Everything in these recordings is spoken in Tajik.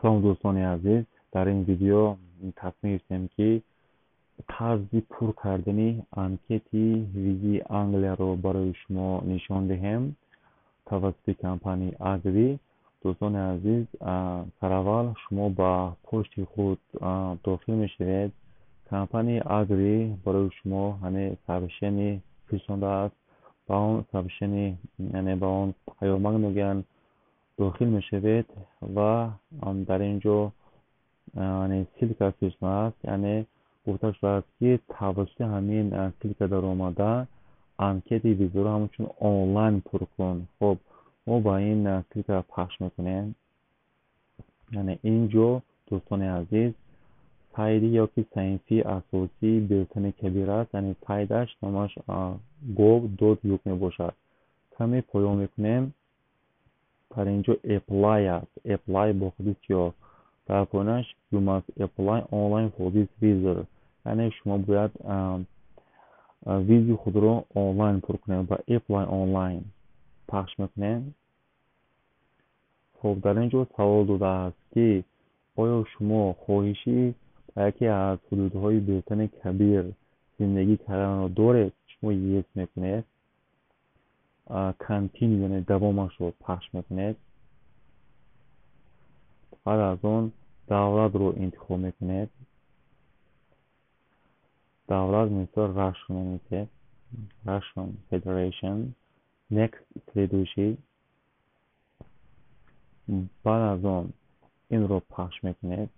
Салом, дӯстони азиз. Дар ин видео тасмим гирифтем, ки тарзи пур кардани анкети визии Англияро барои шумо нишон диҳем тавассути компанияи Агри. Дӯстони азиз, сараввал шумо ба почти худ дохил мешавед. Компанияи Агри барои шумо ҳаме сообщение фиристодааст. Ба он сообщение, яъне ба он паёмак мегӯянд, дохил мешавед ва дар ин ҷо ссылка фиристодааст, яъне гуфта шудааст, ки тавассути ҳамин ссылка даромада анкети визаро ҳамчун онлайн пур кун. Хоб, мо ба ин ссылка пахш мекунем. Яъне ин ҷо, дӯстони азиз, сайти ёки саҳифаи асосии Британияи Кабир аст, яъне сайташ номаш gov.uk мебошад. Каме поён мекунем, дар ин ҷо apply аст, apply бо худи сиёҳ. Дар поёнаш "You must apply online for this visa", яъне шумо бояд визи худро онлайн пур кунед. Ба apply online пахш мекунем. Хоб, дар ин ҷо савол додааст, ки оё шумо хоҳиши ба яке аз ҳудудҳои Британияи Кабир зиндагӣ карданро доред? Шумо yes мекунед, continue, яъне давомашро пахш мекунед. Баъд аз он давлатро интихоб мекунед. Давлат, мисол, Russian менависед, Russian Federation. Next, следующий. Баъд аз он инро пахш мекунед,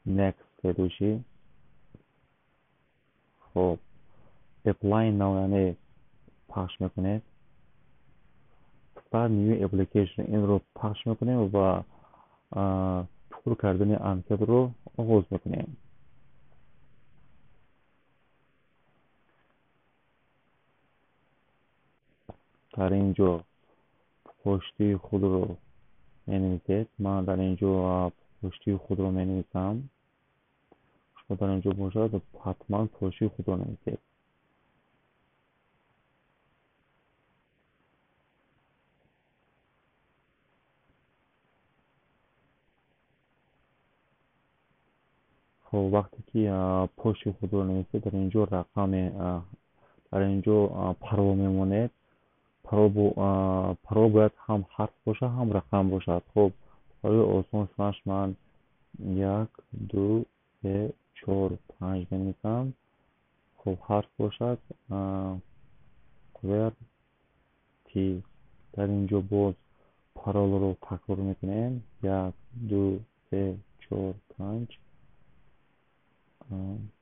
next, следующий. Хоб, apply now, яъне пахш мекунед. Start new application, инро пахш мекунем ва пур кардани анкетро оғоз мекунем. Дар ин ҷо почтаи худро менависед. Ман дар ин ҷо почтаи худро менависам, шумо дар ин ҷо бошад, ҳатман почтаи худро нависед. Хоб, вақте ки почтаи худро нависед, дар ин ҷо рақаме, дар ин ҷо парол мемонед. Парол бояд ҳам ҳарф бошад, ҳам рақам бошад. Хоб, барои осон шуданаш ман як, ду, се, чор, панҷ менависам. Хоб, ҳарф бошад QWERTY. Дар ин ҷо боз паролро такрор мекунем: як, ду, се, чор, панҷ,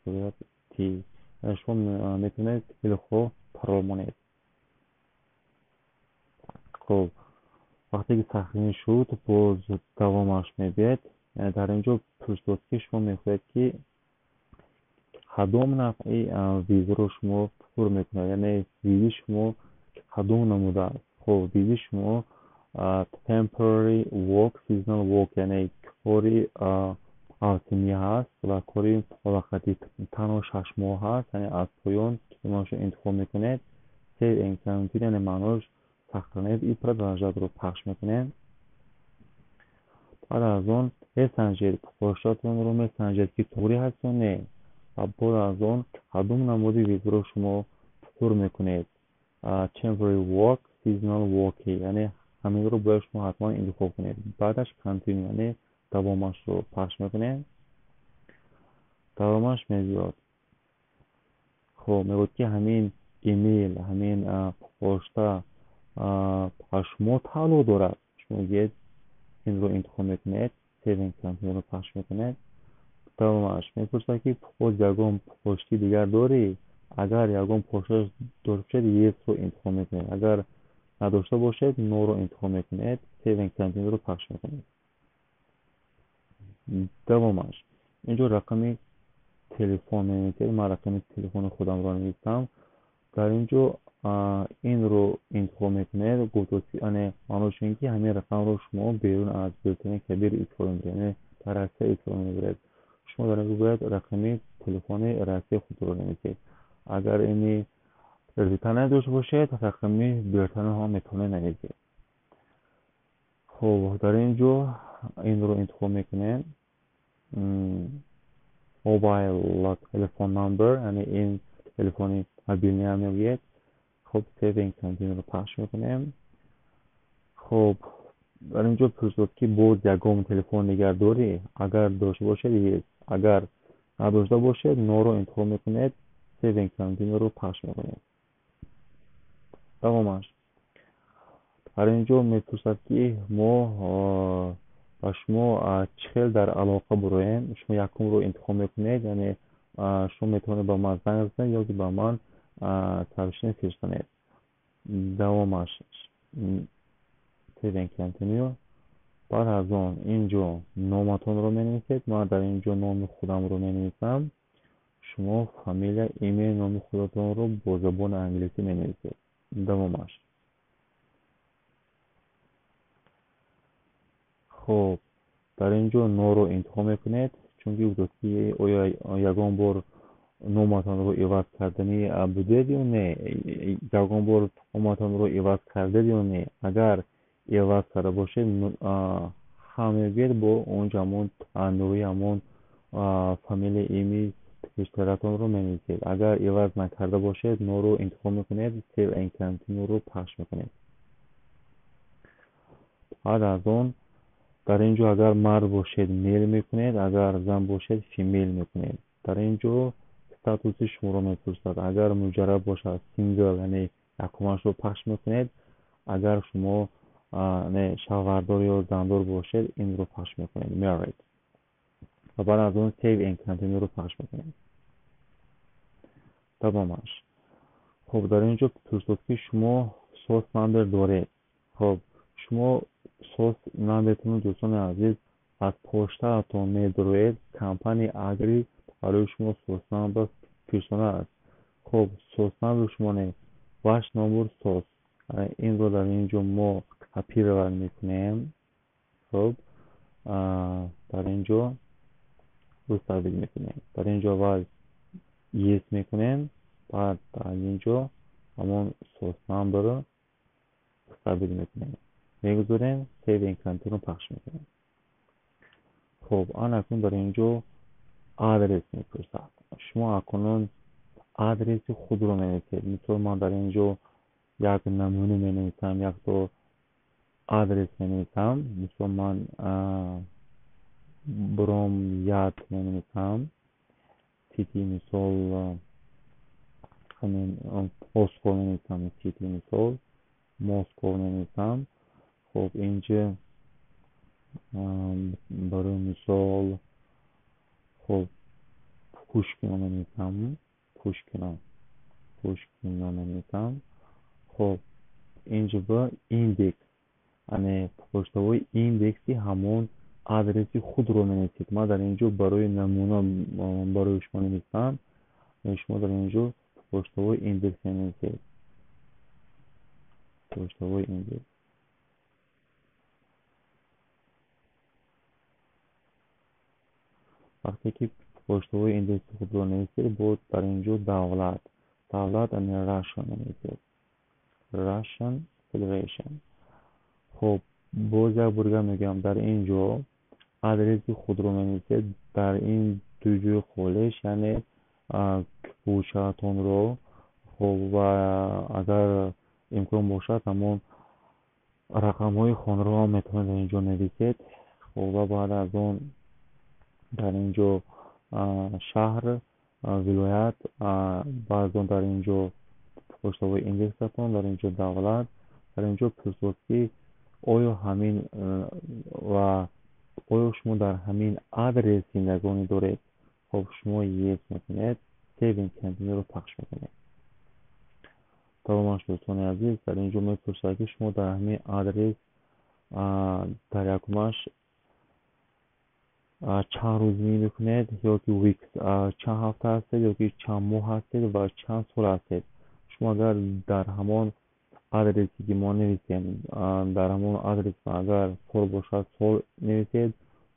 QWERTY. Шумо метавонед дилхоҳ парол монед. Хоб, вақте ки сохранить шуд, боз давомаш мебиёяд. Дар ин ҷо пурсидааст, ки шумо мехоҳед, ки кадом навъи визаро шумо пур мекунед, яъне визи шумо кадом намудааст. Хоб, визи шумо temporary work, seasonal work, яъне кори мавсимӣ ҳаст ва кори муваққатӣ танҳо 6 моҳ ҳаст. Яъне аз поён кадомашро интихоб мекунед. Save and continue, яъне маънош сохранить и продолжать ро пахш мекунем. Баъд аз он месанҷед, почтатонро месанҷед, ки туғри ҳаст ё не, ва боз аз он кадом намуди визаро шумо пур мекунед: temporary work, seasonal work, яъне ҳаминро бояд шумо ҳатман интихоб кунед. Баъдаш continue, яъне давомашро пахш мекунем. Давомаш мебиёд. Хоб, мегӯяд, ки ҳамин имейл, ҳамин почта ба шумо тааллуқ дорад. Шумо yes, инро интихоб мекунед, save and continue ро пахш мекунед. Давомаш мепурсад, ки боз ягон почтаи дигар дорӣ? Агар ягон почта дошта бошед, yes ро интихоб мекунед, агар надошта бошед, no ро интихоб мекунед, save and continue ро пахш мекунед. Давомаш инҷо рақами телефон менависед. Ман рақами телефони худамро нависам. Дар ин ҷо инро интихоб мекунед, яъне маънош ин ки ҳамин рақамро шумо берун аз Британияи Кабир истифода мебаред, яъне дар Россия истифода мебаред. Шумо дар ин ҷо бояд рақами телефони Россияи худро нависед. Агар ини Британия дошта бошед, рақами Британия ҳам метавонед нависед. Хоб, дар ин ҷо Инро интихоб мекунем, mobile telephone number, яъне ин телефони мобилниам мегӯяд. Хуб, save and continue ро пахш мекунем. Хуб, дар ин ҷо пурсид, ки боз ягон телефон дигар дорӣ? Агар дошта бошед, yes, агар надошта бошед, no ро интихоб мекунед, save and continue ро пахш мекунед. Давомаш, дар ин ҷо мепурсад, ки мо ба шумо чӣ хел дар алоқа буроем. Шумо якумро интихоб мекунед, яъне шумо метавонед ба ман занг занед ё ки ба ман сообщение фиристанед. Давомаш, save and continue. Баъд аз он ин ҷо номатонро менависед. Ман дар ин ҷо номи худамро менависам, шумо фамилия, имя, номи худатонро бо забони англисӣ менависед. Давомаш, хуб, дар ин ҷо no ро интихоб мекунед, чунки гуфт, ки оё ягон бор номатонро иваз карданӣ будед ё не, ягон бор номатонро иваз кардед ё не. Агар иваз карда бошед, ҳа мегӯед, бо онҷо ҳамон нури ҳамон фамилия, имя пештаратонро менависед. Агар иваз накарда бошед, no ро интихоб мекунед, save and continue ро пахш мекунед. Баъд аз он дар ин ҷо агар мард бошед, male мекунед, агар зан бошед, female мекунед. Дар ин ҷо статуси шуморо мепурсад. Агар муҷарраб бошад, single, яъне якумашро пахш мекунед, агар шумо не шавҳардор ё зандор бошед, инро пахш мекунед, married, ва баъд аз он save and continue ро пахш мекунед. Давомаш, хуб, дар ин ҷо пурсид, ки шумо SOS number доред. Хуб, шумо SOS number тон, дӯстони азиз, аз поштаатон медуроед, компанияи Агри барои шумо SOS number фиристодааст. Хуб, SOS number шумо не, ваш номер SOS, инро дар ин ҷо мо копировать мекунем. Хуб, дар ин ҷо вставить мекунем. Дар ин ҷо аввал yes мекунем, баъд дар ин ҷо ҳамон SOS number ро вставить мекунем, мегузорем, save and continue пахш мекунем. Хуб, ана акнун дар ин ҷо адрес мепурсад. Шумо акнун адреси худро менависед. Мисол, ман дар ин ҷо як намуна менависам, якто адрес менависам. Мисол, ман Бромяд менависам, city, мисол, ҳамин Москов менависам, city, мисол, Москов менависам. Хуб, инҷа барои мисол, хуб, Пушкино менависам, Пушкино, Пушкино менависам. Хуб, инҷа ба индекс, яъне почтовый индекси ҳамон адреси худро менависед. Ман дар ин ҷо барои намуна барои шумо нависам, шумо дар ин ҷо почтовый индекс менависед, почтовый индекс. Вақте ки почтовый индекси худро нависед, боз дар ин ҷо давлат, давлат, яъне Russia менависед, Russian Federation. Хуб, боз як бор дигар мегӯям, дар ин ҷо адреси худро менависед, дар ин ду ҷои холиш, яъне кӯчаатонро, хуб, ва агар имкон бошад, ҳамон рақамҳои хонаро ҳам метавонед дар ин ҷо нависед. Хуб, ва баъд аз он дар ин ҷо шаҳр, вилоят, баъд аз он дар ин ҷо почтовый индексатон, дар ин ҷо давлат. Дар ин ҷо пурсид, ки оё ҳамин ва оё шумо дар ҳамин адрес зиндагонӣ доред. Хуб, шумо yes мекунед, save and continue ро пахш мекунед. Давомаш, дӯстони азиз, дар ин ҷо мепурсад, ки шумо дар ҳамин адрес дар якумаш чанд рӯз зиндагӣ мекунед, ё ки weeks, чанд ҳафта ҳастед, ё ки чанд моҳ ҳастед ва чанд сол ҳастед. Шумо агар дар ҳамон адресе, ки мо нависем, дар ҳамон адрес агар сол бошад, сол нависед,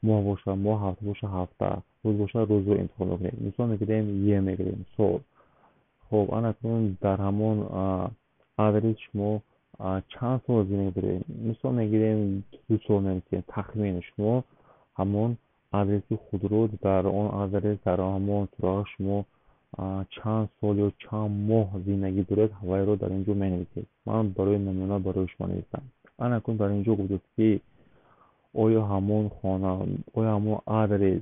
моҳ бошад, моҳ, ҳафта бошад, ҳафта, рӯз бошад, рӯзро интихоб мекунед. Мисол мегирем, year мегирем, сол. Хуб, ана акнун дар ҳамон адрес шумо Чанд сол зиндагӣ доред? Мисол мегирем, 2 сол менависем. Тахмин, шумо ҳамон адреси худро, дар он адрес, дар ҳамон суроға шумо чанд сол ё чанд моҳ зиндагӣ доред, вайро дар ин ҷо менависед. Ман барои намуна барои шумо нависам. Ана акнун дар ин ҷо гуфтааст, ки оё ҳамон хона, оё ҳамон адрес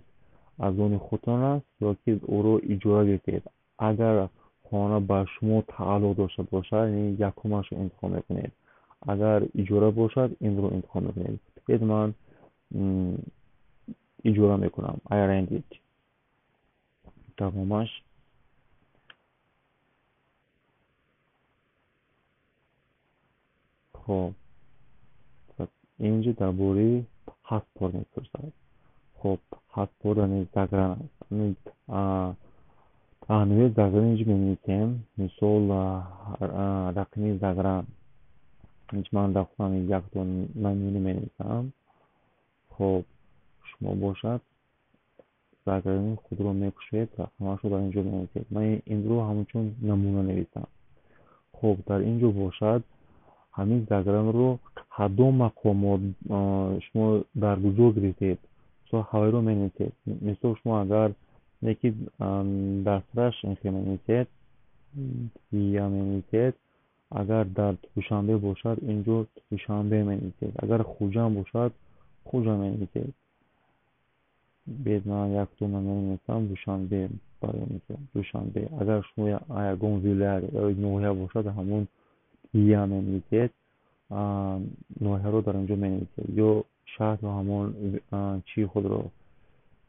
аз они худтон аст ё ки ӯро иҷора гирифтед. Агар хона ба шумо тааллуқ дошта бошад, якумашро интихоб мекунед, агар иҷора бошад, инро интихоб мекунед. Биёед, ман иҷора мекунам, I rent it. Давомаш. Хоб, инҷо дар бораи паспорт мепурсад. Хоб, паспорт яъне загран аст. Таҳнивои загран инҷо менависем. Мисол, рақами загран инҷо ман дар худам якто намуна менависам. Хоб, шумо бошад, заграни худро мекушоед, рақамашро дар инҷо менависед. Ман инро ҳамчун намуна нависам. Хоб, дар инҷо бошад, ҳамин загранро кадом мақомот, шумо дар куҷо гирифтед, мисол, ҳавайро менависед. Мисол, шумо агар неки дастраш инхел менависед, я менависед. Агар дар Душанбе бошад, инҷо Душанбе менависед, агар Хуҷанд бошад, Хуҷанд менависед. Биёед, ман якто намуна менависам, Душанбе, барои мисол, Душанбе. Агар шумо ягон вилоят ё ноҳия бошад, ҳамон я менависед, ноҳияро дар инҷо менависед, ё шаҳр, ё ҳамон чии худро,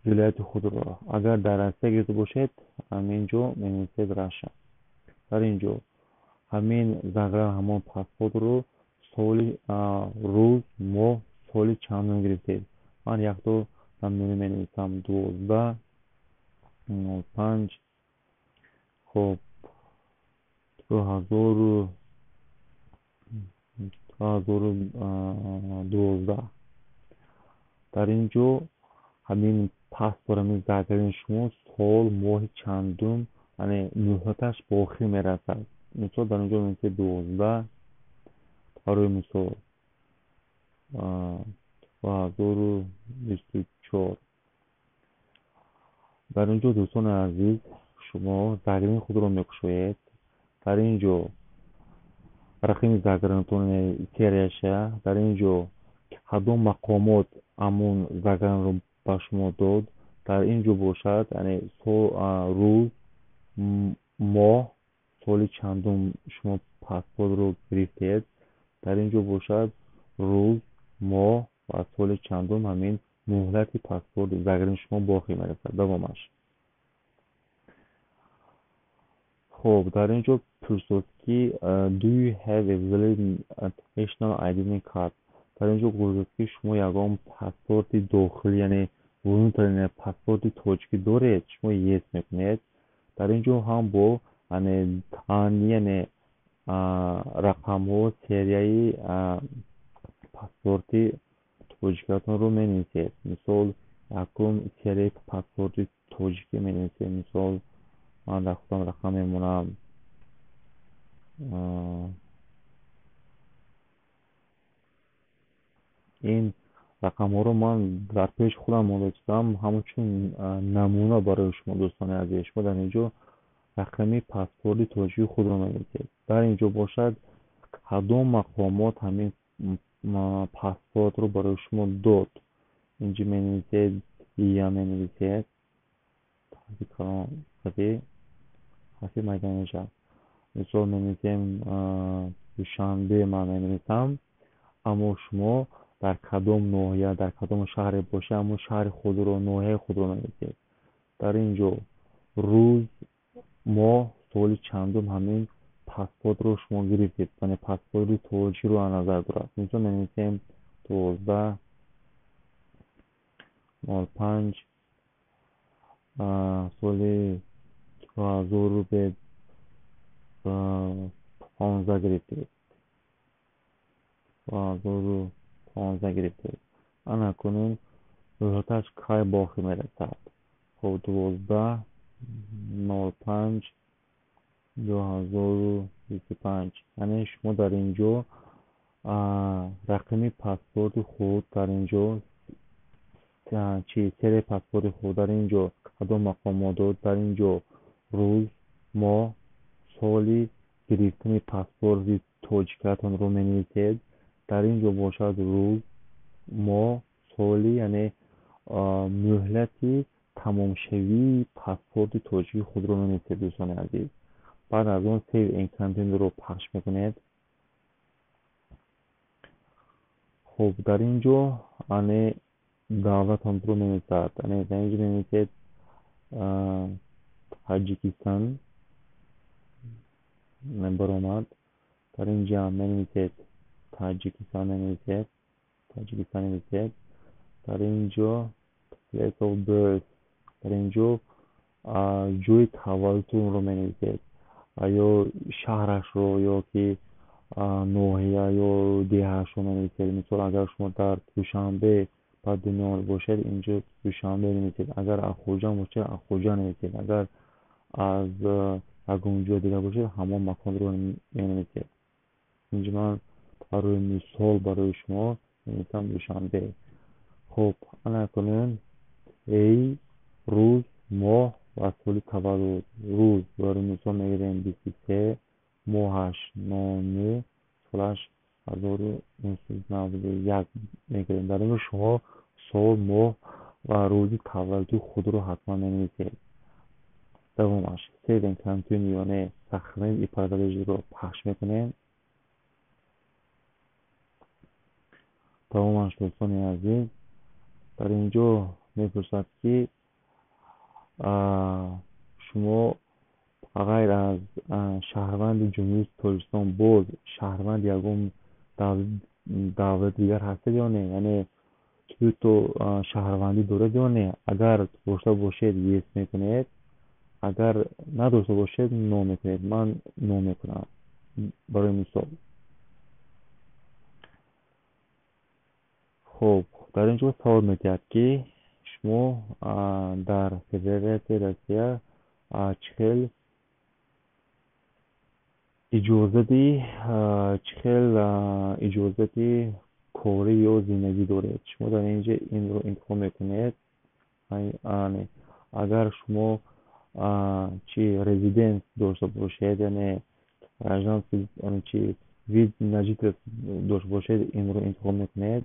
вилояти худро. Агар дар Россия гирифта бошед, ҳамин ҷо менависед Russia. Дар ин ҷо ҳамин загран, ҳамон паспортро соли, рӯз, моҳ, соли чандум гирифтед? Ман якто намуна менависам: 12.05, хоб, 2012. Дар ин ҷо ҳамин паспорт, ҳамин заграни шумо сол, моҳи чандум, яъне муҳлаташ ба охир мерасад. Мисол, дар ин ҷо менависед 12, барои мисол, 2024. Дар ин ҷо, дӯстони азиз, шумо заграни худро мекушоед. Дар ин ҷо рақами загранатон, серияша. Дар ин ҷо кадом мақомот ҳамон загранро ба шумо дод. Дар ин ҷо бошад, яъне рӯз, моҳ, соли чандум шумо паспортро гирифтед. Дар ин ҷо бошад, рӯз, моҳ ва соли чандум ҳамин муҳлати паспорт, заграни шумо ба охир мерасад. Давомаш. Хоб, дар ин ҷо пурсод, ки do you have a valid national identity card? Дар ин ҷо гуфтааст, ки шумо ягон паспорти дохилӣ, яъне внутренний паспорти тоҷикӣ доред? Шумо yes мекунед. Дар ин ҷо ҳам бо яъне рақамҳо, серияи паспорти тоҷикатонро менависед. Мисол, якум серияи паспорти тоҷикӣ менависед. Мисол, ман дар худам рақам мемонам. Ин рақамҳоро ман дар пеши худам монда шудам ҳамчун намуна барои шумо, дӯстони азиз. Шумо дар ин ҷо рақами паспорти тоҷикии худро менависед. Дар ин ҷо бошад, кадом мақомот ҳамин паспортро барои шумо дод? Инҷо менависед, я менависед, ҳарфи майда мешавад. Мисол, менависем Душанбе, ман менависам, аммо шумо дар кадом ноҳия, дар кадом шаҳре бошед, ҳамон шаҳри худро, ноҳияи худро менависед. Дар ин ҷо рӯз, моҳ, соли чандум ҳамин паспортро шумо гирифтед, яъне паспорти тоҷикиро аз назар дорад. Мисол, менависем 12.05, соли 2015 гирифтед, 2015 гирифтед. Ана акнун муҳлаташ кай ба охир мерасад? Хоб, 12.05.2025. Яъне шумо дар ин ҷо Рақами паспорти худ дар ин ҷо, чи серияи паспорти худ дар ин ҷо, кадом мақомот дод, дар ин ҷо рӯз, моҳ, соли гирифтани паспорти тоҷикатонро менависед. Дар ин ҷо бошад рӯз, моҳ, соли, яъне муҳлати тамомшавии паспорти тоҷикии худро менависед, дӯстони азиз. Баъд аз он Save and Continue-ро пахш мекунед. Хуб, дар ин ҷо ане давлатонро менависад. Ане дар ин ҷо менависед Таҷикистон баромад. Дар ин ҷо менависед Таҷикистон менависед. Таҷикистон менависед. Дар ин ҷо place of birth, дар ин ҷо ҷои таваллудтонро менависед, ё шаҳрашро, ё ки ноҳия ё деҳаашро менависед. Мисол, агар шумо дар Душанбе ба дунё омада бошед, инҷо Душанбе менависед. Агар аз Хуҷанд бошед, аз Хуҷанд менависед. Агар аз ягон ҷои дигар бошед, ҳамон маконро менависед. Инҷо ман барои мисол барои шумо менависам Душанбе. Хуб, ана кунун эй рӯз, моҳ ва соли таваллуд. Рӯз барои мисол мегирем 23, моҳаш 09, солаш 1991 мегирем. Дар ин ҷо шумо сол, моҳ ва рӯзи таваллуди худро ҳатман менависед. Давомаш Save and Continue, яъне сохранить и продолжить-ро пахш мекунем. Давомаш, дӯстони азиз, дар ин ҷо мепурсад, ки шумо ғайр аз шаҳрванди Ҷумҳурии Тоҷикистон боз шаҳрванди ягон давлати дигар ҳастед ё не, яъне дуто шаҳрвандӣ доред ё не. Агар дошта бошед, yes мекунед, агар надошта бошед, no мекунед. Ман no мекунам барои мисол. Хуб, дар ин ҷо савол медиҳад, ки шумо дар Федератсияи Россия чӣ хел иҷозати корӣ ё зиндагӣ доред. Шумо дар ин ҷо инро интихоб мекунед. Агар шумо чи резидент дошта бошед, яъне гражданский, чи вид на жительство дошта бошед, инро интихоб мекунед.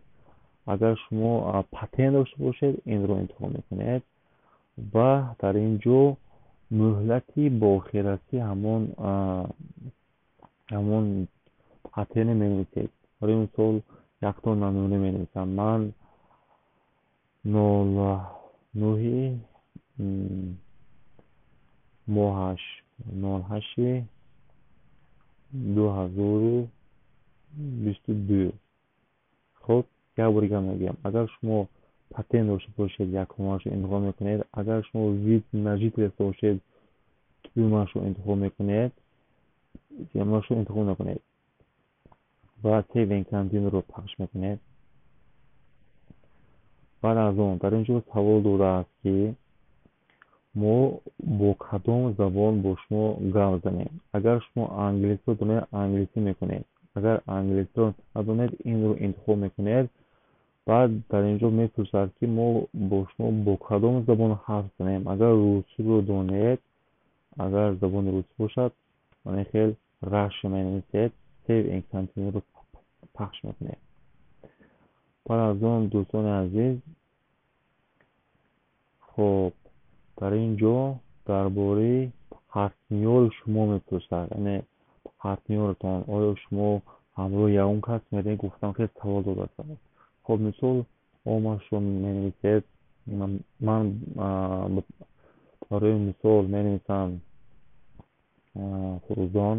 Агар шумо патент дошта бошед, инро интихоб мекунед. Ва дар ин ҷо муҳлати боохирасӣ ҳамон патентро менависед. Барои мисол, якто намуна менависам. Ман нол нӯҳи моҳаш нол ҳашти 2022. Хуб, як бор дигар мегӯям. Агар шумо патент дошта бошед, якумашро интихоб мекунед. Агар шумо вид на жительство бошед, дуюмашро интихоб мекунед, сеюмашро интихоб накунед ва Save and Continue-ро пахш мекунед. Баъд аз он дар ин ҷо савол додааст, ки мо бо кадом забон бо шумо гап занем. Агар шумо англисиро донед, англисӣ мекунед. Агар англисиро надонед, инро интихоб мекунед. Баъд дар ин ҷо мепурсад, ки мо бо шумо бо кадом забон ҳарф занем. Агар русиро донед, агар забони русӣ бошад, мана хел Russian менависед, Save and Continue-ро пахш мекунед. Баъд аз он, дӯстони азиз, хуб, дар ин ҷо дар бораи партнёри шумо мепурсад, яъне партнёртон, оё шумо ҳамроҳи ягон кас меравед, гуфтам хел савол додааст. Хуб, мисол омашро менависед. Ман барои мисол менависам Фурӯзон.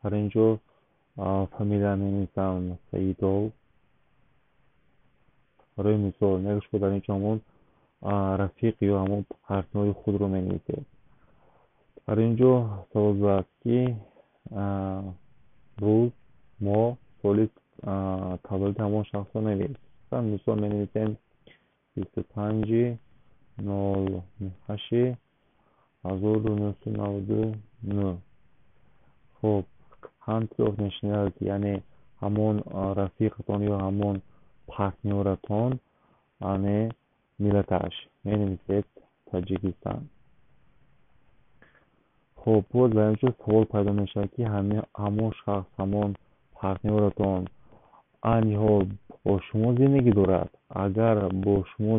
Дар ин ҷо фамилия менависам Саидов. Барои мисол, мегӯяд, шумо дар ин ҷо ҳамон рафиқ ё ҳамон партнёри худро менависед. Дар ин ҷо савол додааст, ки рӯз, моҳ, соли таваллуди ҳамон шахсро навис. Масалан, мисол менависем 25.08.1999. Хуб, Country of nationality, яъне ҳамон рафиқатон ё ҳамон партнёратон, яъне миллаташ, менависед Таҷикистан. Хуб, боз дар инҷо савол пайдо мешавад, ки ҳамон шахс, ҳамон партнёратон айни ҳол бо шумо зиндагӣ дорад. Агар бо шумо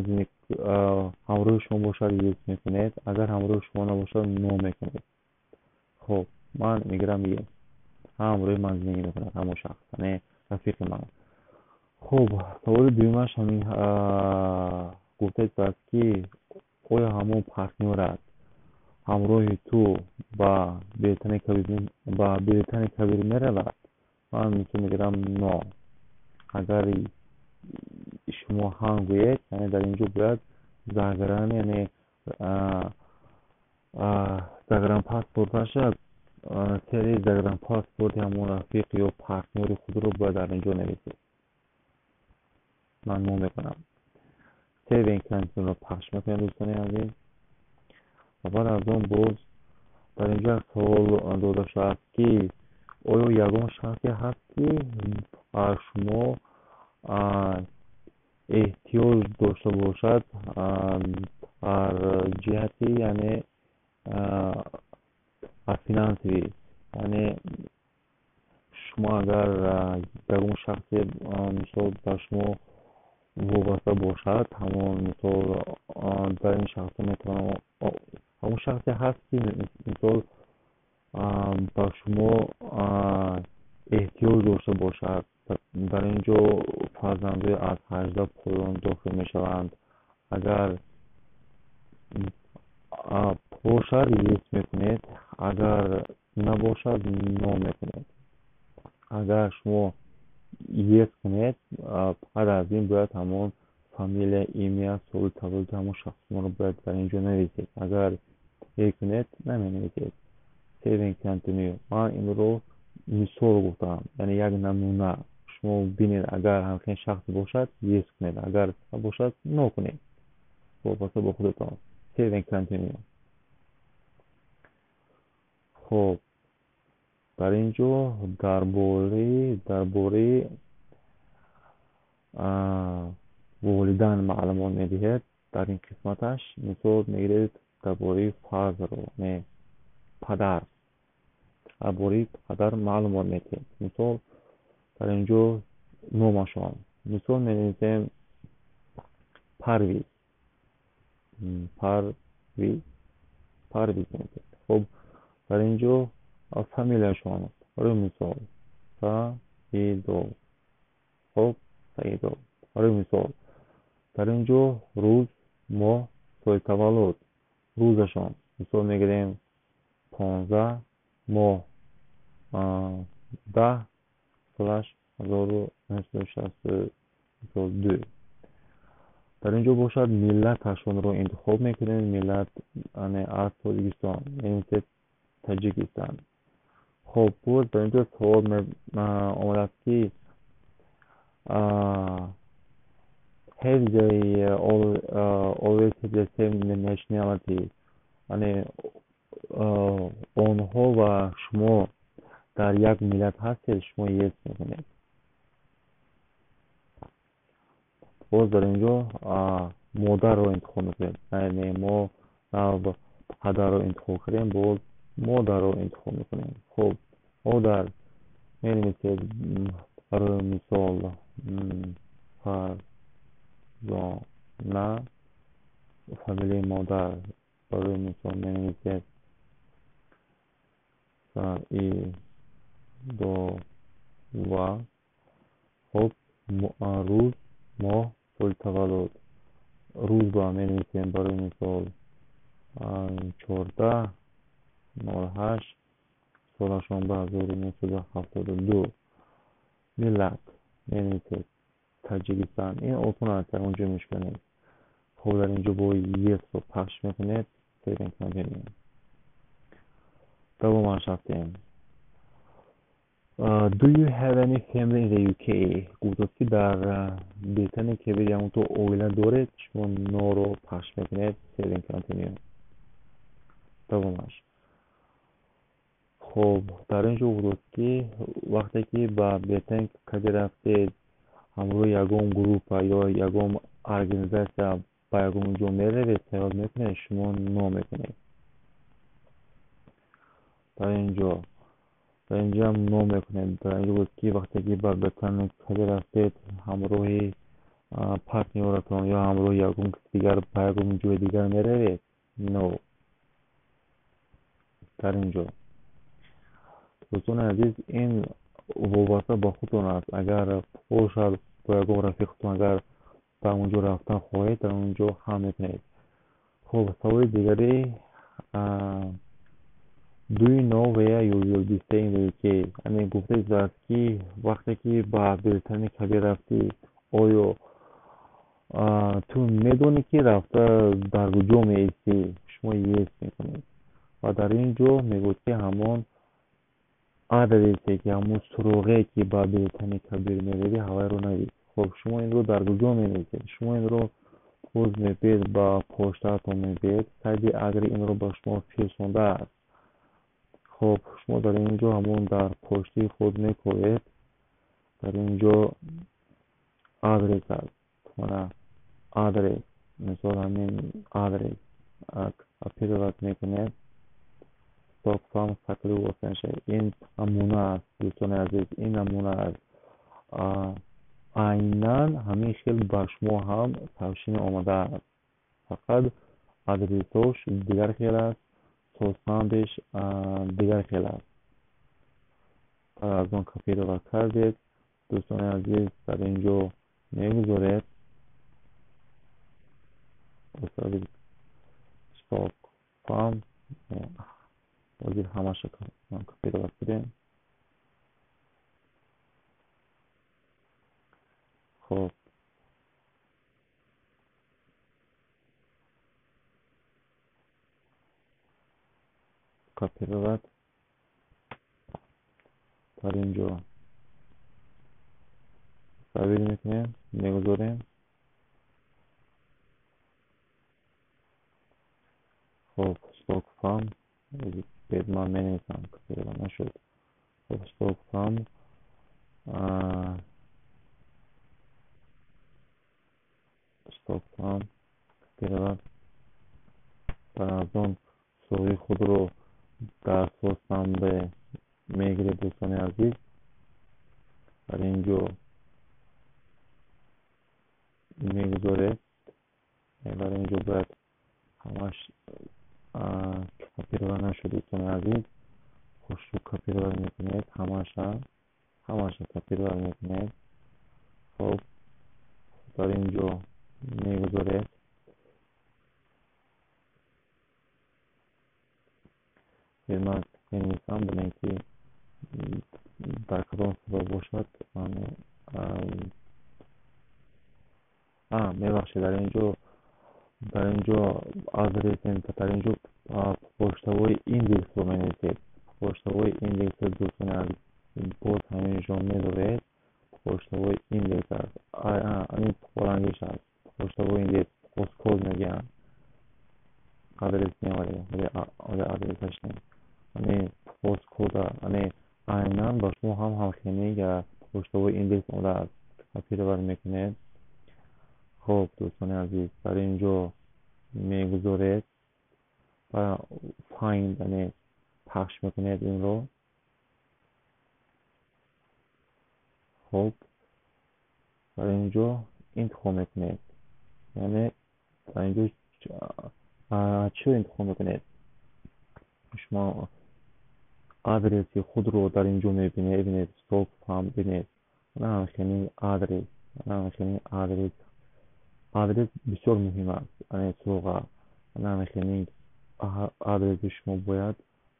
ҳамроҳи шумо бошад, yes мекунед, агар ҳамроҳи шумо набошад, no мекунед. Хуб, ман мегирам yes, ҳамроҳи ман зиндагӣ мекунад ҳамон шахс, яъне рафиқи ман. Хуб, саволи дуюмаш ҳамин гуфтааст, ки оё ҳамон партнёрат ҳамроҳи ту ба Британияи Кабир меравад? Ман мисол мегирам no. Агар шумо ҳам гӯед, яъне дар инҷо бояд загран, яъне загранпаспорташа, серияи загранпаспорти ҳамон рафиқ ё партнёри худро бояд дар инҷо нависед. Ман no мекунам. Save and Continue-ро пахш мекунем, дӯстони азиз. Ва баъд аз он боз дар инҷо як савол дода шудааст, ки оё ягон шахсе ҳаст, ки ба шумо эҳтиёҷ дошта бошад дар ҷиҳати, яъне финансовӣ, яъне шумо агар ягон шахсе, мисол, ба шумо вобаста бошад, ҳамон, мисол, дар ин шахсҳо метавонам, ҳамон шахсе ҳаст, ки, мисол, ба шумо эҳтиёҷ дошта бошад. Дар ин ҷо фарзандои аз 18 поён дохил мешаванд. Агар бошад, yes мекунед, агар набошад, no мекунед. Агар шумо yes кунед, баъд аз ин бояд ҳамон фамилия, имя, соли таваллуди ҳамон шахсро бояд дар ин ҷо нависед. Агар е кунед, наменависед. Save and Continue. Ман инро мисол гуфтам, яъне як намуна. Шумо бинед, агар ҳамчунин шахс бошад, yes кунед, агар набошад, no кунед, вобаста бо худатон. Save and Continue. Хуб, дар ин ҷо дар бораи волидан маълумот медиҳед. Дар ин қисматаш, мисол мегиред, дар бораи father ро, не, падар, дар бораи падар маълумот медиҳед. Мисол, дар ин ҷо номашон, мисол, менависем Парвиз. Парвиз, Парвиз менависем. Хуб, дар ин ҷо фамилияшон, барои мисол, Саидов. Хуб, Саидов, барои мисол. Дар ин ҷо рӯз, моҳ, соли таваллуд. Рӯзашон, мисол мегирем, 15, моҳ 10, солаш 1962. Дар ин ҷо бошад, миллаташонро интихоб мекунем. Миллат аз Тоҷикистон, менависед Таҷикистан. Хуб, боз дар ин ҷо савол омадааст, ки have they always had the same nationality, яъне онҳо ва шумо дар як миллат ҳастед. Шумо yes мекунед. Боз дар ин ҷо модарро интихоб мекунед, яъне мо падарро интихоб кардем, боз модарро интихоб мекунем. Хуб, модар менависед, барои мисол, Фарзона. Фамилияи модар, барои мисол, менависед Саидова. Хуб, рӯз, моҳ, соли таваллуд. Рӯзба менависем, барои мисол, 14.08, солашон ба 1972. Миллат менависед Таҷикистон. Ин осон аст, ягон ҷо мушкил нест. Хуб, дар ин ҷо бо yes-ро пахш мекунед. Save and Continue. Давомаш рафтем. Do you have any family in the UK? Гуфтааст, ки дар Британияи Кабир ягон оила доред. Шумо no-ро пахш мекунед. Save and Continue. Давомаш. Хоб, дар ин ҷо гуфт, ки вақте ки ба Британияи Кабир рафтед, ҳамроҳи ягон группа ё ягон организация ба ягон ҷо меравед, сайёҳат мекунед, шумо no мекунед. Дар инҷоам no мекунед. Дар инҷо гуфт, ки вақте ки ба Британияи Кабир рафтед, ҳамроҳи партнёратон ё ҳамроҳи ягон каси дигар ба ягон ҷои дигар меравед, no. Дар инҷо, дӯстони азиз, ин вобаста ба худтон аст. Агар бошад, бо ягон рафиқатон агар ба он ҷо рафтан хоҳед, дар он ҷо ҳам мекунед. Хуб, саволи дигаре: Do you know where you will be staying in the UK? Яъне гуфта истодааст, ки вақте ки ба Британияи Кабир рафтӣ, оё ту медонӣ, ки рафта дар куҷо меистӣ? Шумо yes мекунед ва дар ин ҷо мегӯяд, ки ҳамон адресе, ки ҳамон суроғе, ки ба Британияи Кабир меравӣ, ҳавайро навис. Хуб, шумо инро дар куҷо менависед? Шумо инро боз мебиед, ба поштаатон мебиед, сайти Агри инро ба шумо фирсондааст. Хуб, шумо дар ин ҷо ҳамон дар поштаи худ мекоред. Дар ин ҷо адрес аст, мана адрес, мисол, ҳамин адрес копировать мекунед: Stock Farm, Saclay, Worcestershire. Ин намуна аст, дӯстони азиз, ин намуна аст. Айнан ҳамин хел ба шумо ҳам сообщение омадааст, фақат адресош дигар хел аст, созсандеш дигар хел аст. Аз он копировать кардед, дӯстони азиз, дар ин ҷо мегузоред Stock Farm. Ҳозир ҳамаша копировать кунем. Хуб, копировать, дар ин ҷо вставить мекунем, мегузорем. Хуб, Stock Farm бед, ман менависам, копировать нашуд. Хуб, Stock Farm, Stock Farm, копировать. Аз он суроғи худро дар созсанде мегиред, дӯстони азиз, дар ин ҷо мегузоред. Дар ин ҷо бояд ҳамаш копировать нашуд, дӯстони азиз. Хушрӯ копировать мекунед, ҳамаша копировать мекунед. Хуб, дар ин ҷо мегузоред. Ман менависам, бинем, ки дар кадом сабаб бошад. Мебахшед, дар ин ҷо адрес, дар ин ҷо почтовый индексро менависед. Почтовый индексро, дӯстони азиз, боз ҳамин ҷо медоред. Почтовый индекс аст, ин рангиш аст, почтовый индекс, postcode мегӯянд. Адрес не, вале адресаш не, ане postcode, ане айнан ба шумо ҳам ҳамхелӣ почтовый индекс омадааст. Копировать мекунед. Хуб, дӯстони азиз, дар ин ҷо мегузоред ва find, яъне пахш мекунед инро. Хуб, дар ин ҷо интихоб мекунед, яъне дар ин ҷо чиро интихоб мекунед? Шумо адреси худро дар ин ҷо мебинед. Бинед, Stock Farm, бинед, ҳамхелӣ адрес, ҳамхелӣ адрес. Адрес бисёр муҳим аст, яъне суроға. Ҳамхелӣ адреси шумо бояд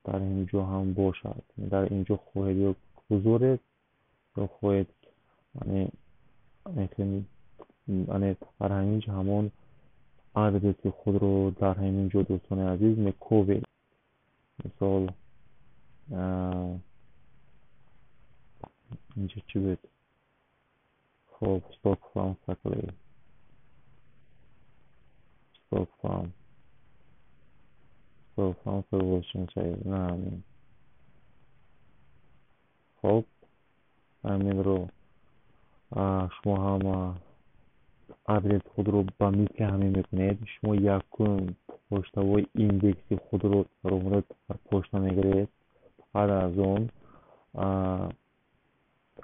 дар ин ҷо ҳам бошад. Дар ин ҷо хоҳед ё гузоред, ё хоҳед, яъне дар ҳамин ҷо ҳамон адреси худро дар ҳамин ҷо, дӯстони азиз, мекобед. Мисол, инҷо чӣ буд? Хуб, Stock Farm, Saclay, Stock Farm, Stock Farm, на ҳамин. Хоб, ҳаминро шумо ҳам адрес худро ба мисли ҳамин мекунед. Шумо якум почтавои индекси худро даромада дар почта мегиред. Баъд аз он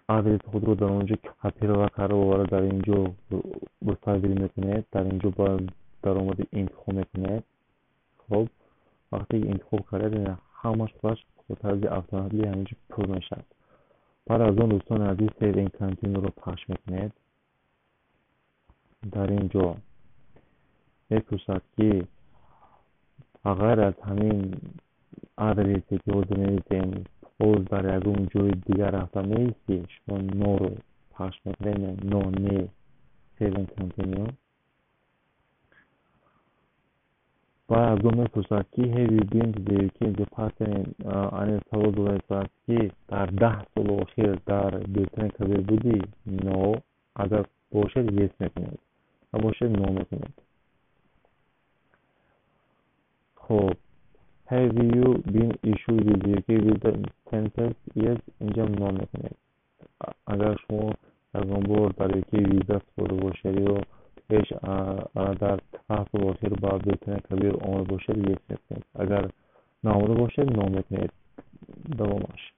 адреси худро дар он ҷо копировать карда оварда, дар ин ҷо вставить мекунед, дар ин ҷо даромади интихоб мекунед. Хоб, вақте ки интихоб кардед, ҳамаш худаш бо тарзи автоматӣ ҳамин ҷо пур мешавад. Баъд аз он, дӯстони азиз, Save and Continue-ро пахш мекунед. Дар ин ҷо мепурсад, ки ғайр аз ҳамин адресе, ки ҳозир нависем, боз дар ягон ҷои дигар рафта меистӣ? Шумо No-ро пахш мекунед, no, не, Save and Continue. Баъд аз он мепурсад, ки have you been to the UK in the past? Ани савол додааст, ки дар 10 соли охир дар Британияи Кабир будӣ? No. Агар бошед, yes мекунед, набошед, no мекунед. Хоб, have you been issued with UK visa in 10 past years? Инҷа no мекунед. Агар шумо ягон бор дар UK виза супорида бошед ё пеш дар 10 соли охир ба Британияи Кабир омада бошед, yes мекунед. Агар наомада бошед, no мекунед. Давомаш.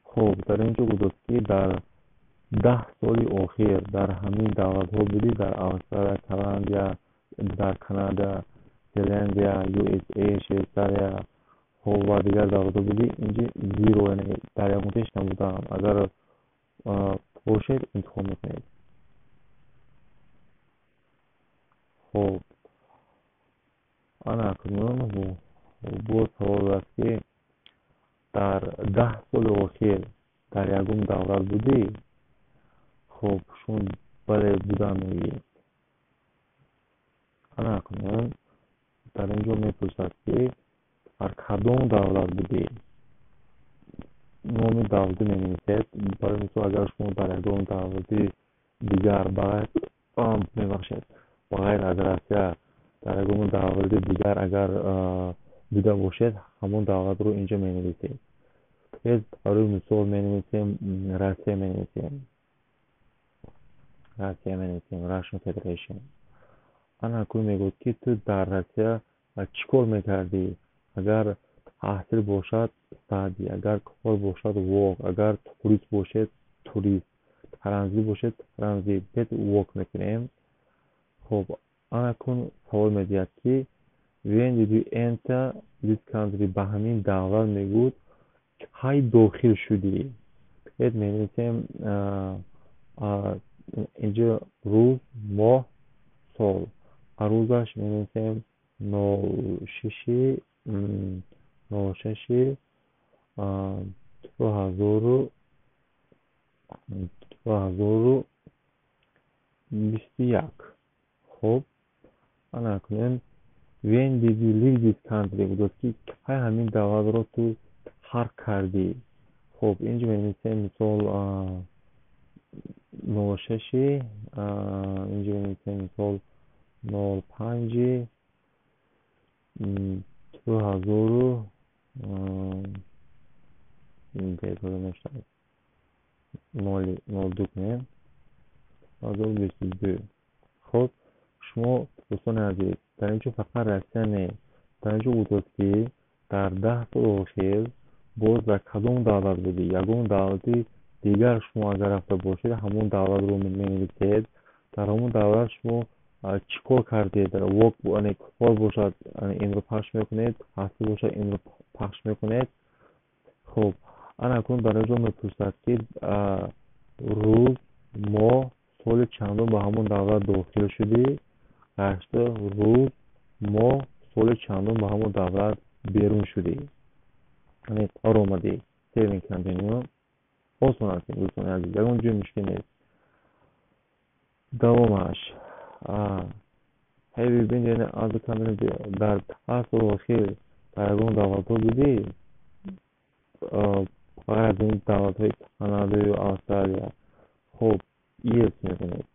Хоб, дар ин ҷо гуфтааст, ки дар 10 соли охир дар ҳамин давлатҳо будӣ: дар Австралия, Канадия, дар Канада, Зеландия, USA, Швейтсария, хоб, ва дигар давлатҳо будӣ? Инҷа zero, яъне дар ягон набудаам. Агар бошед, интихоб мекунед. Хоб, ана акнун боз савол аст, ки дар 10 соли охир дар ягон давлат будӣ? Хоб, шумо бале будам мегӯед. Ана акнун дар ин ҷо мепурсад, ки дар кадом давлат будӣ? Номи давлатӣ менависед. Барои мисол, агар шумо дар ягон давлати дигар, мебахшед, ба ғайр аз Россия, дар ягон давлати дигар агар буда бошед, ҳамон давлатро инҷо менависед. Барои мисол, менависем Россия, менависем Россия, менависем Russian Federation. Ана акнун мегӯяд, ки ту дар Россия чӣ кор мекардӣ? Агар таҳсил бошад, study, агар кор бошад, work, агар турист бошед, турист, транзит бошед, транзит. Бед work мекунем. Хоб, ана акнун савол медиҳад, ки when did you enter this country? Ба ҳамин давлат, мегӯяд, кай дохил шудӣ? Бед менависем инҷо рӯз, моҳ, сол. Рӯзаш менависем 06, 06 2021. Хоб, ана акнун when did you leave this country? Гуфт, ки кай ҳамин давлатро ту тарк кардӣ? Хоб, инҷо менависем, мисол, 06, инҷо менависем, мисол, 05 2000, 02 кунем, 2022. Хоб, шумо, дӯстони азиз, дар ин ҷо фақат Россия не, дар ин ҷо гуфтааст, ки дар 10 соли охир боз дар кадом давлат будӣ? Ягон давлати дигар шумо агар рафта бошед, ҳамон давлатро менависед. Дар ҳамон давлат шумо чӣ кор кардед? Work, яъне кор бошад, инро пахш мекунед, таҳсил бошад, инро пахш мекунед. Хоб, ана акнун дар ин ҷо мепурсад, ки рӯз, моҳ, соли чандум ба ҳамон давлат дохил шудӣ, гашта рӯз, моҳ, соли чандум ба ҳамон давлат берун шудӣ, яъне баромадӣ. Save and Continue. Осон аст, дӯстони азиз, ягон ҷои мушкил нест. Давомаш: have you been in other country? Дар 10 соли охир дар ягон давлатҳо будӣ, ғайр аз ин давлатҳои Канадаю Австралия? Хоб, yes мекунед.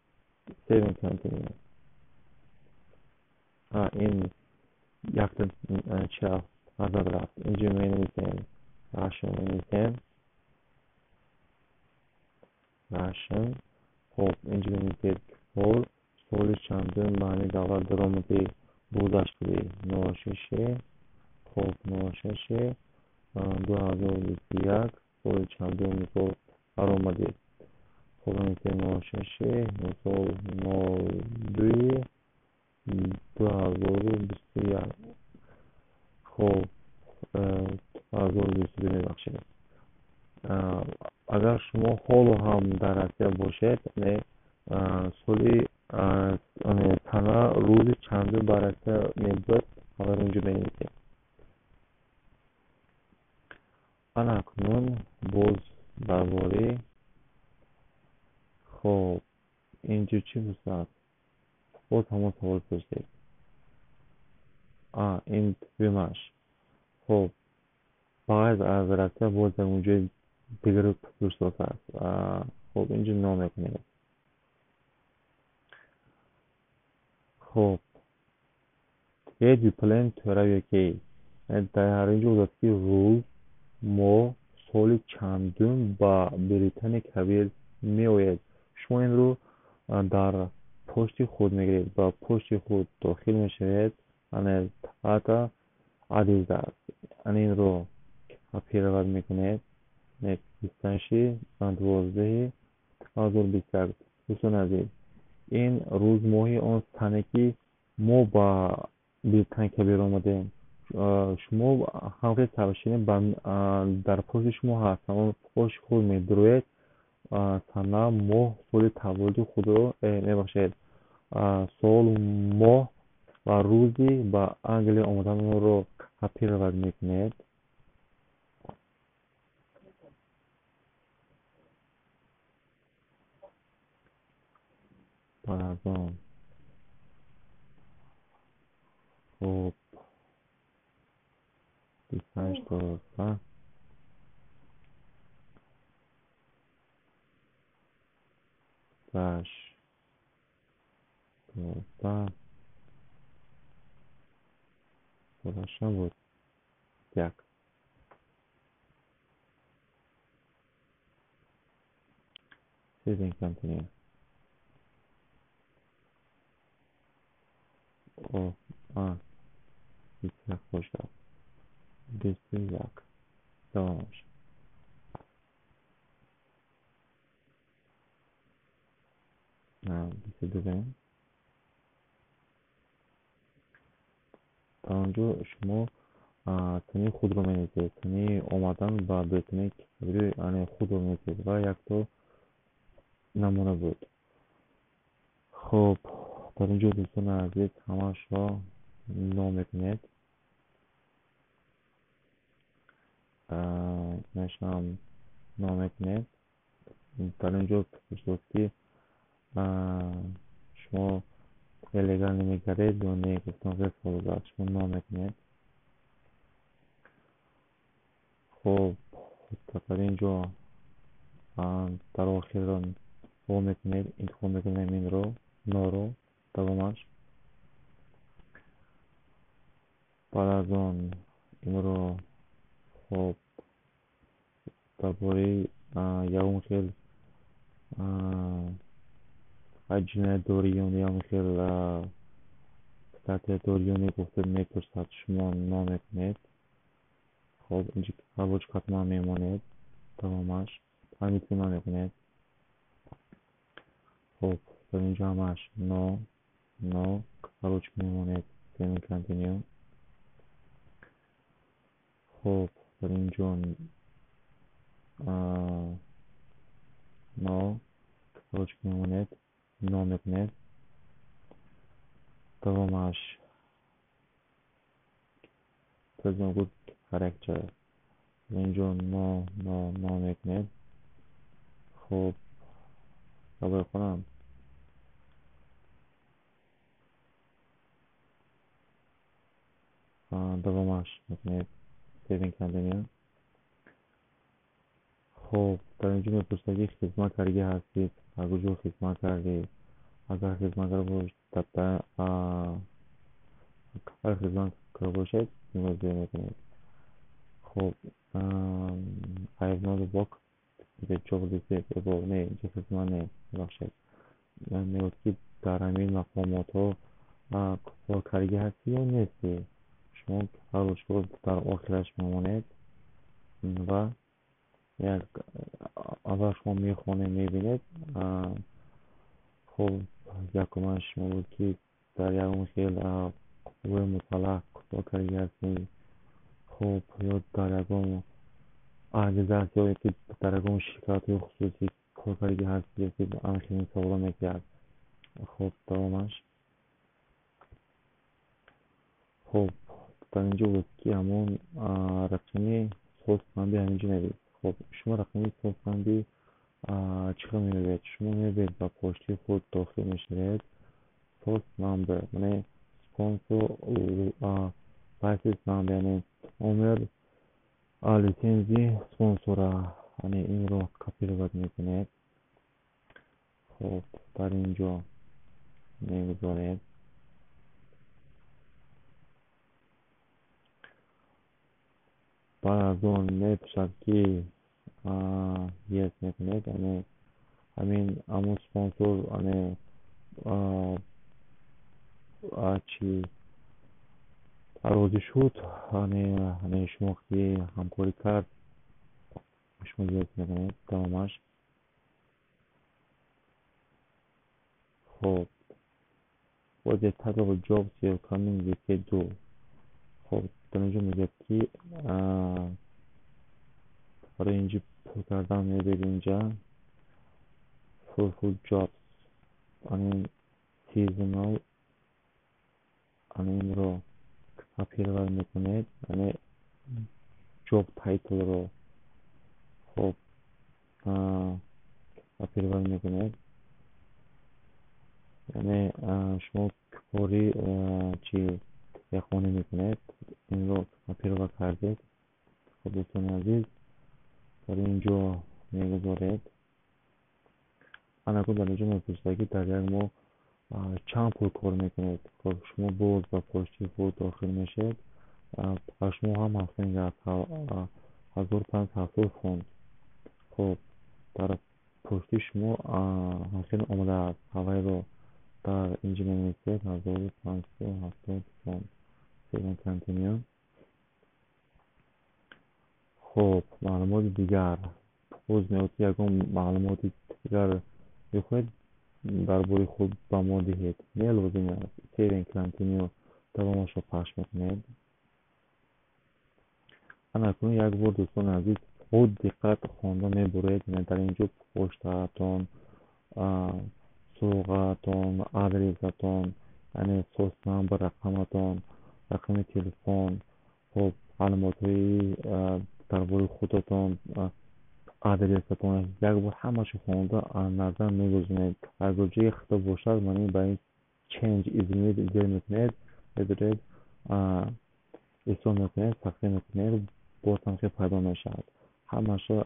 Save and Continue. Ин якта чи рафт, назад рафт. Инҷо менависем Russian менависем. Russian. Хоб, инҷо менависед соли чандум ба ҳамин давлат даромадӣ, рӯзаш кудӣ 06, хоб, 06 2021, соли чандум, мисол, даромадед. Хоб, менависем 06, мисол, 02 2021. Хоб, 2022, мебахшед. Агар шумо ҳоло ҳам дар Россия бошед, соли, сана, рӯзи чандум ба Россия мебуд, ҳамаро инҷо менависед. Ана акнун боз дар бораи, хоб, инҷо чӣ пурсад? Боз ҳамон савол пурсед. Ин дуюмаш. Хоб, ба ғайр аз Россия боз ягон ҷои дигаро пурсидааст. Хоб, инҷо но мекунед. Хоб, Did you plan to arrive UK? Дар инҷо гуфт, ки рӯз, моҳ, соли чандум ба Британияи Кабир меояд. Шумо инро дар почти худ мегиред, ба почти худ дохил мешавед. Ана дата адрес аст. Ана инро копировать мекунед. 26.12.2021. Дӯстони азиз, ин рӯз, моҳи он сане, ки мо ба Британияи Кабир омадем. Шумо ҳамхел сообщение дар почти шумо ҳаст. Ҳамон почти худ медуроед, сана, моҳ, соли таваллуди худро, мебахшед, сол, моҳ ва рӯзи ба Англия омаданро копировать мекунед. Баъд аз он, хоб, 25 12 8 12 12 буд як. Save and continue. О, 21 бошад. 21. Давомаш. 22. Дар он ҷо шумо санаи худро менависед, санаи омадан ба Британияи Кабир худро менависед ва якто намуна буд. Хоб, дар ин ҷо, дӯстони азиз, ҳамаашро но мекунед. Инашам но мекунед. Дар ин ҷо пурсид, ки шумо illegal мегардед ё не, гуфтам хеле савол аст. Шумо но мекунед. Хоб, дар ин ҷо дар охирро о мекунед, интихоб мекунед инро, норо, давомаш. Баъд аз он инро, хоб, дар бораи ягон хел ҷиноят дорӣ ё ягон хел статья дорӣ ё не гуфта мепурсад, шумо но мекунед. Хоб, инҷо галочка ҳатман мемонед. Давомаш ҳамин но мекунед. Хоб, дар инҷо ҳамаш но, но, галочка мемонед. Save and continue. Хоб, дар инҷо но, галочка мемонед, но мекунед. Давомаш present good character. Инҷо но, но, но мекунед. Хоб, давай хонам. Давомаш мекунед. Save and continue. Хоб, дар инҷо мепурсад, ки хизмат кардагӣ ҳастед, дар куҷо хизмат кардед. Агар хизмат карда бошед, агар хизмат карда бошед, инро зер мекунед. Хуб, I've not worked the job above. Не, инҷа қисман не, бубахшед. Мегӯяд, ки дар ҳамин мақомотҳо коркардагӣ ҳастӣ ё нестӣ. Шумо галочка ро дар охираш мемонед ва як аввал шумо мехонед, мебинед. Хуб, якумаш мегӯяд, ки дар ягон хел қувваи мусаллаҳ коркардагӣ ҳастӣ, хуб, ё дар ягон организация ё ки дар ягон ширкатҳои хусусӣ коркардагӣ ҳастӣ, ё ки ҳамин саволо мекунад. Хуб, давомаш. Хуб, дар инҷо буд, ки ҳамон рақами SOS number ҳаминҷо навис. Хуб, шумо рақами SOS number чӣ хел менависед? Шумо мебинед, ба почтаи худ дохил мешавед, SOS number, яъне sponsor license number, яъне номер лицензии спонсора, яъне инро копировать мекунед. Хуб, дар ин ҷо мегузоред. Баъд аз он мепурсад, ки yes мекунед, яъне ҳамин ҳамон спонсор, яъне чи розӣ шуд, яъне шумо ки ҳамкорӣ кард, шумо yes мекунед. Давомаш. Хуб, what the type of jobs you coming UK do. Хуб, дар инҷо мегӯяд, ки барои инҷо пур кардан мебинед, инҷа full jobs, яъне seasonal, яъне инро копировать мекунед, яъне job title ро, хуб, копировать мекунед, яъне шумо кори чи яхонӣ мекунед, инро копировать кардед. Хуб, дӯстони азиз, дар ин ҷо мегузоред. Анакун дар инҷо мепурсад, ки дар як моҳ чанд пул кор мекунед. Хуб, шумо боз ба почтаи худ дохил мешавед, ба шумо ҳам ҳафтаи 1570 фунт. Хуб, дар почтаи шумо ҳамхел омадааст, ҳавайро дар инҷо менависед 1570 фунт. Save continue. Хуб, маълумоти дигар. Боз меояд, ки ягон маълумоти дигар мехоҳед дар бораи худ ба мо диҳед. Не, лозим аст. Save continue, давомашро пахш мекунед. Анакун як бор, дӯстони азиз, бо диққат хонда мебуред. Яъне дар инҷо почтаатон, суроғаатон, адресатон, яъне SOS number, рақаматон, рақами телефон, хуб, маълумотҳои дар бораи худатон, адресатон, як бор ҳамаашро хонда аз назар мегузаронед. Агар ҷое хато бошад, мана ба ин change изменить зер мекунед, медоред, ислоҳ мекунед, сахтӣ мекунед, боз ҳам хел пайдо мешавад. Ҳамаашро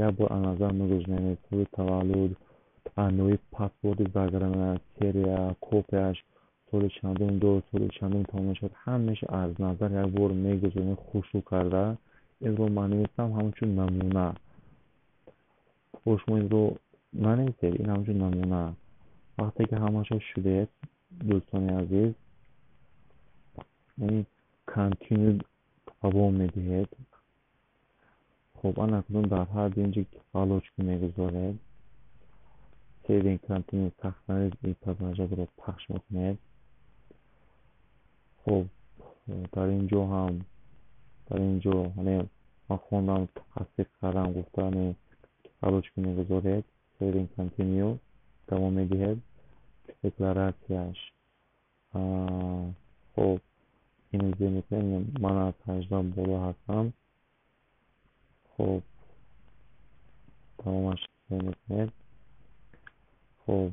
як бор аз назар мегузаронед. Соли таваллуд, навъи паспорти заграна, серия, копияш, соли чандум до соли чандум тамом мешавад, ҳамаашро аз назар як бор мегузаронед, хушрӯ карда. Инро ман нависам ҳамчун намуна. Бо шумо инро нанависед, ин ҳамчун намуна. Вақте ки ҳамаашро шудед, дӯстони азиз, яъне continue давом медиҳед. Хуб, анакунун дар ҳадди инҷо галочка мегузоред. Save continue, сохранить и продолжать ро пахш мекунед. Хуб, дар ин ҷо ҳам, дар ин ҷо, яъне ман хондам, тасдиқ кардам гуфта, яъне галочка мегузоред. Save continue давом медиҳед. Декларатсияш. Хуб, ин зер мекунед, ман аз 18 боло ҳастам. Хуб, давомаш мекунед. Хуб,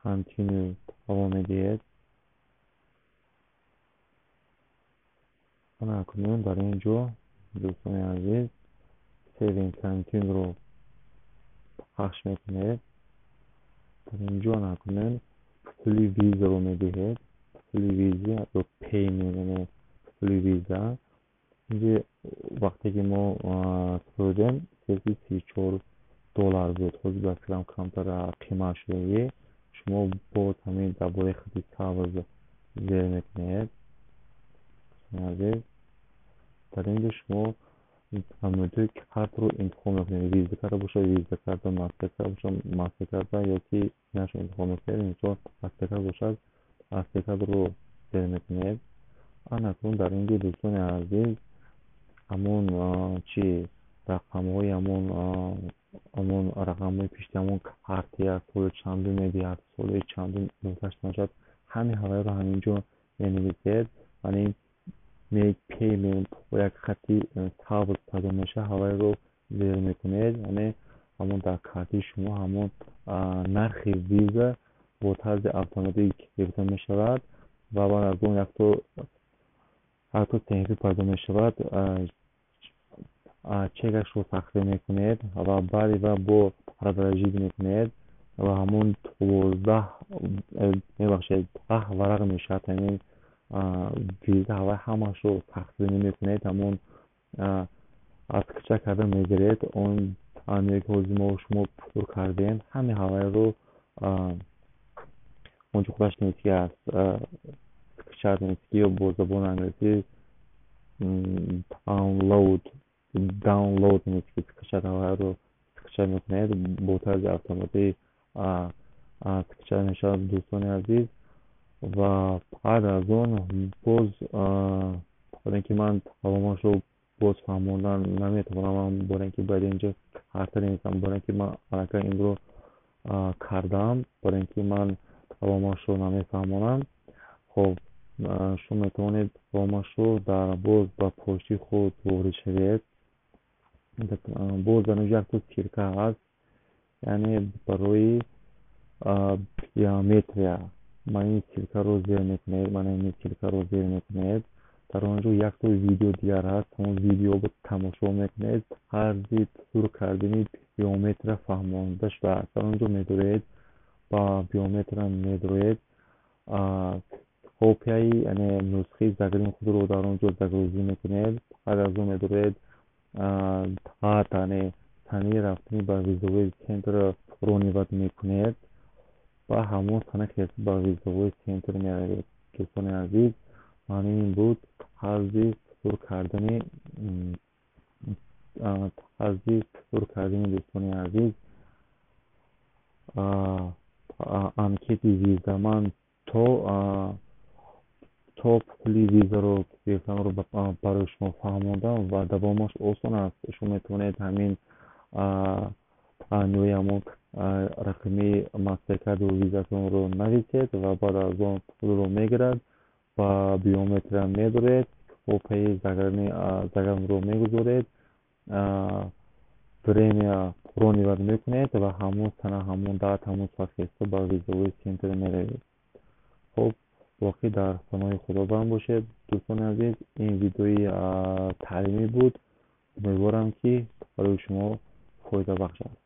continue давом медиҳед. Ана акнун дар ин ҷо, дӯстони азиз, Save continue ро пахш мекунед. Дар ин ҷо ана акнун пули визаро медиҳед. Пули виза ё payment, яъне пули виза. Инҷи вақте ки мо супурдем, 334 доллар буд. Ҳозир ба фикрам, камтар қимат шудагӣ. Шумо боз ҳамин дар бораи хати сабз зер мекунед. Азиз, дар ин ҷо шумо намудҳои картро интихоб мекунед: Виза карта бошад, Виза карта, Мастеркард бошад, Мастеркарта ёки инашро интихоб мекунед. Мисол, Мастеркард бошад, Мастеркардро зер мекунед. Анакун дар ин ҷо, дӯстони азиз, ҳамон чи рақамҳои ҳамон рақамҳои пишти ҳамон картия, соли чандум медиҳад, соли чандум муҳлаташ мешавад, ҳамин ҳавайро ҳамин ҷо менависед. Яъне Make payment, як хати сабз пайдо мешавад, ҳавайро зер мекунед. Яъне ҳамон дар картаи шумо ҳамон нархи виза бо тарзи автоматик гирифта мешавад ва баъд аз он якто саҳифа пайдо мешавад. Чекашро сахра мекунед ва баъди ва бо продолжить мекунед ва ҳамон 12, мебахшед, 10 варақ мешавад ҳамин виза. Ҳавай ҳамаашро сахтзанӣ мекунед, ҳамон скачать карда мегиред. Он ки ҳозир мо шумо пур кардем, ҳамин ҳавайро онҷо худаш нависта аст, скачать нависта ё бо забони англисӣ download нависта, скачать. Ҳавайро скачать мекунед, бо тарзи автоматӣ скачать мешавад, дӯстони азиз. Ва баъд аз он боз, барои ин ки ман тамомашро боз фаҳмондан наметавонам, барои ин ки бояд инҷо карта нависам, барои ин ки ман аллакай инро кардам, барои ин ки ман тамомашро намефаҳмонам. Хоб, шумо метавонед тамомашро дар боз ба почтаи худ ворид шавед. Боз дар инҷо якто ссылка ҳаст, яъне барои биометрия. Ман ин ссылкаро зер мекунед, ман ин ссылкаро зер мекунед. Дар он ҷо якто видео дигар ҳаст, ҳамон видеоро тамошо мекунед, тарзи пур кардани биометрия фаҳмонда шудааст. Дар он ҷо медоред, ба биометрия медороед, копияи, яъне нусхаи заграни худро дар он ҷо загрузӣ мекунед. Баъд аз он медоред, дата, яъне санаи рафтани ба визовой центр бронировать мекунед ва ҳамон сана ба визовой центр меравед. Дӯстони азиз, маъни ин буд тарзи пур кардани, дӯстони азиз, анкети виза. Ман то пули визаро гирифтанро барои шумо фаҳмондам ва давомаш осон аст. Шумо метавонед ҳамин ниҳои ҳамон рақами Мастеркарду визатонро нависед ва баъд аз он пулро мегирад, ба биометрия медоред, копияи загранро мегузоред, время бронировать мекунед ва ҳамон сана, ҳамон дата, ҳамон соат хеста ба визовой центр меравед. Хуб, боқӣ дар паноҳи Худованд бошед, дӯстони азиз. Ин видеои таълимӣ буд, умедворам, ки барои шумо фоидабахш аст.